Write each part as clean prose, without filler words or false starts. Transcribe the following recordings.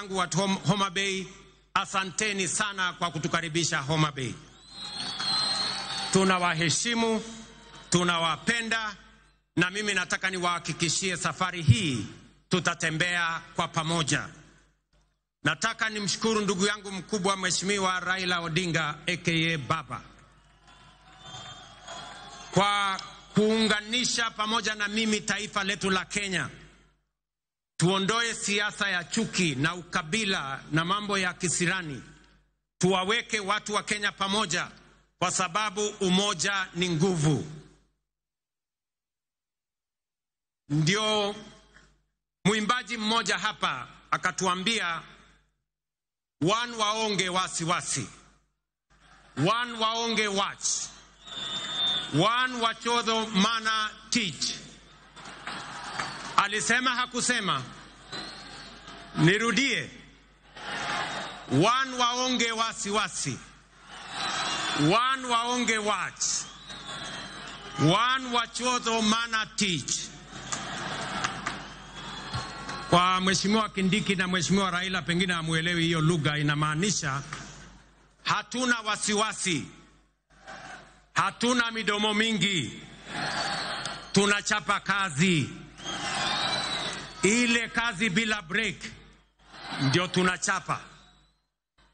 zangu wa Homa Bay, asanteni sana kwa kutukaribisha Homa Bay. Tunawaheshimu, tunawapenda, na mimi nataka niwahakikishie safari hii tutatembea kwa pamoja. Nataka nimshukuru ndugu yangu mkubwa Mheshimiwa Raila Odinga aka Baba kwa kuunganisha pamoja na mimi taifa letu la Kenya. Tuondoe siasa ya chuki na ukabila na mambo ya kisirani, tuwaweke watu wa Kenya pamoja, kwa sababu umoja ni nguvu. Ndio mwimbaji mmoja hapa akatuambia, wan waonge wasiwasi, wan waonge wach, wan wachodho mana tich. Alisema hakusema? Nirudie, wan waonge wasiwasi, wan waonge wach, wan wachodho mana tich. Kwa Mheshimiwa Kindiki na Mheshimiwa Raila pengine hamuelewi hiyo lugha, inamaanisha hatuna wasiwasi, hatuna midomo mingi, tunachapa kazi. Ile kazi bila break ndio tunachapa.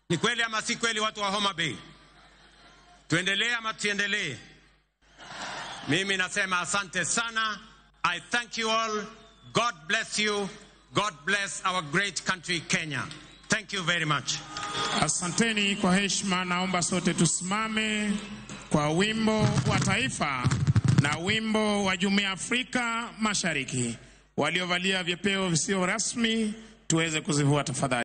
Ni kweli ama si kweli, watu wa Homa Bay? Tuendelee ama tuendelee? Mimi nasema asante sana. I thank you all. God bless you. God bless our great country Kenya. Thank you very much. Asanteni kwa heshima, naomba sote tusimame kwa wimbo wa taifa na wimbo wa Jumuiya ya Afrika Mashariki. Waliovalia vyepeo visio rasmi tuweze kuzivua tafadhali.